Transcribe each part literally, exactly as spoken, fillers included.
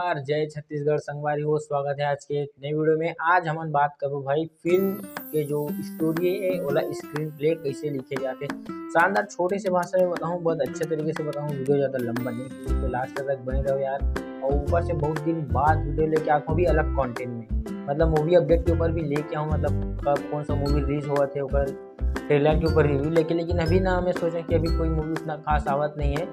नमस्कार, जय छत्तीसगढ़ संगवारी हो, स्वागत है आज के एक नए वीडियो में। आज हमन बात करबो भाई फिल्म के जो स्टोरी है ओला स्क्रीन प्ले कैसे लिखे जाते। शानदार छोटे से भाषा में बताऊँ, बहुत अच्छे तरीके से बताऊँ, वीडियो ज़्यादा लंबा नहीं, तो लास्ट तक बने रहो यार। और ऊपर से बहुत दिन बाद वीडियो लेके आऊँ भी अलग कंटेंट में, मतलब मूवी अपडेट के ऊपर भी लेके आऊँ, मतलब कब कौन सा मूवी रिलीज हुआ थे ओकर ट्रेलर के ऊपर रिव्यू लेके। लेकिन अभी ना मैं सोचा कि अभी कोई मूवी उतना खास आवत नहीं है,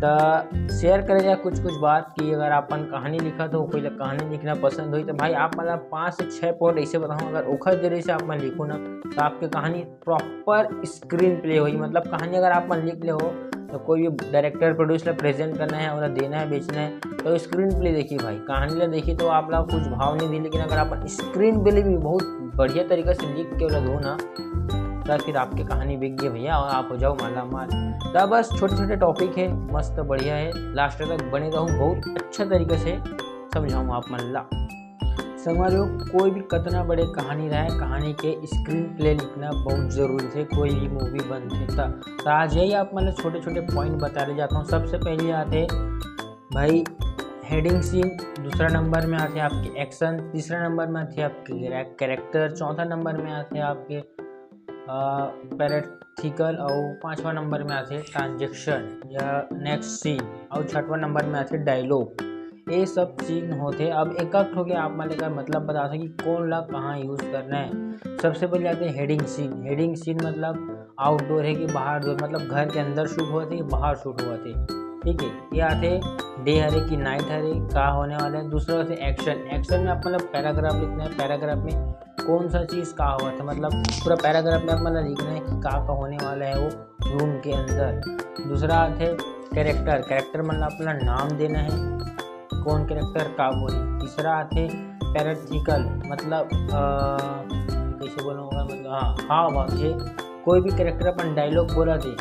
तो शेयर करे जाए कुछ कुछ बात कि अगर अपन कहानी लिखा तो कोई कहानी लिखना पसंद हुई तो भाई आप मतलब पाँच से छः पॉइंट ऐसे बताऊँ, अगर ओखर जरिए से आप मन लिखो ना तो आपके कहानी प्रॉपर स्क्रीन प्ले होगी। मतलब कहानी अगर आप मन लिख ले हो तो कोई भी डायरेक्टर प्रोड्यूसर प्रेजेंट करना है और देना है बेचना है तो स्क्रीन प्ले देखिए भाई, कहानी ला देखिए तो आप लोग कुछ भाव नहीं दी, लेकिन अगर आप स्क्रीन प्ले भी बहुत बढ़िया तरीका से लिख के ओला दो ना, तो फिर आपके कहानी बिक गई भैया और आप हो जाओ माला माल। तो बस छोटे छोटे टॉपिक है, मस्त बढ़िया है, लास्ट तक बने रहो, बहुत अच्छा तरीका से समझाऊँ आप मन ला। संगवारी हो, कोई भी कतना बड़े कहानी रहे, कहानी के स्क्रीन प्ले लिखना बहुत जरूरी है। कोई भी मूवी बनते त, त आज यही आप मतलब छोटे छोटे पॉइंट बता रहे जाता हूँ। सबसे पहले आते भाई हेडिंग सीन, दूसरा नंबर में आते आपके एक्शन, तीसरा नंबर में आते आपके कैरेक्टर, चौथा नंबर में आते आपके पैरेथिकल और पांचवा नंबर में आते ट्रांजेक्शन या नेक्स्ट सीन और छठवा नंबर में आते डायलॉग। ये सब सीन होते। अब एक एक होके आप मन एकर मतलब बता सके कि कौन ला कहाँ यूज करना है। सबसे पहले आते हेडिंग सीन। हेडिंग सीन मतलब आउटडोर है कि बाहर डोर, मतलब घर के अंदर शूट हुआ थे कि बाहर शूट हुआ थे। ठीक है, ये आते डे हरे कि नाइट हरे, का होने वाला है। दूसरा होते एक्शन। एक्शन में आप मतलब पैराग्राफ लिखना है, पैराग्राफ में कौन सा चीज़ का हुआ था, मतलब पूरा पैराग्राफ में आप मतलब लिखना है कि का का होने वाला है वो रूम के अंदर। दूसरा आते कैरेक्टर। कैरेक्टर मतलब अपना नाम देना है, कौन कैरेक्टर का बोले। तीसरा आते पैरेथिकल, मतलब अ, कैसे बोलूँगा, मतलब हाँ, हाव भाव। ये कोई भी कैरेक्टर अपन डायलॉग बोला दे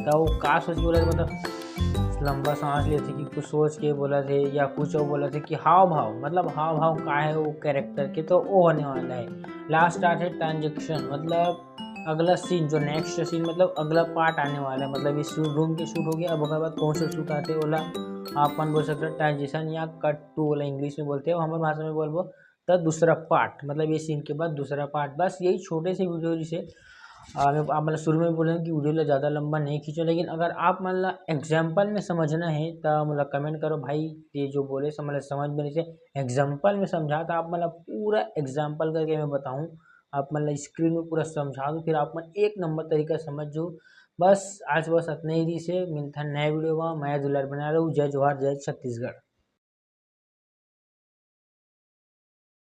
तो वो का सोच के बोला दे, मतलब लंबा सांस लेते कि कुछ सोच के बोला थे या कुछ और बोला थे कि हाव भाव, मतलब हाव भाव का है वो कैरेक्टर के, तो वो होने वाला है। लास्ट आते ट्रांजेक्शन, मतलब अगला सीन, जो नेक्स्ट सीन, मतलब अगला पार्ट आने वाला है। मतलब ये शूट रूम के शूट हो गया, अब ओकर बाद कौन सा शूट आते ओला अपन बोल सकते ट्रांजिशन या कट टू वाला इंग्लिश में बोलते हैं, हमारे भाषा में बोलबो तो दूसरा पार्ट, मतलब ये सीन के बाद दूसरा पार्ट। बस यही छोटे से वीडियो जिसे आ, मैं आप मतलब शुरू में बोलें कि वीडियो ला ज़्यादा लंबा नहीं खींचो, लेकिन अगर आप मतलब एग्जाम्पल में समझना है तो मतलब कमेंट करो भाई, ये जो बोले समझ समझ में नहीं से एग्जाम्पल में समझा तो आप मतलब पूरा एग्जाम्पल करके मैं बताऊँ। आप मतलब स्क्रीन में पूरा समझा दूँ, फिर आप मन एक नंबर तरीका समझ जाओ। बस आज बस इतना ही से मिलता है नया वीडियो में। मैं दुलार बना रहा हूँ। जय जोहार, जय छत्तीसगढ़।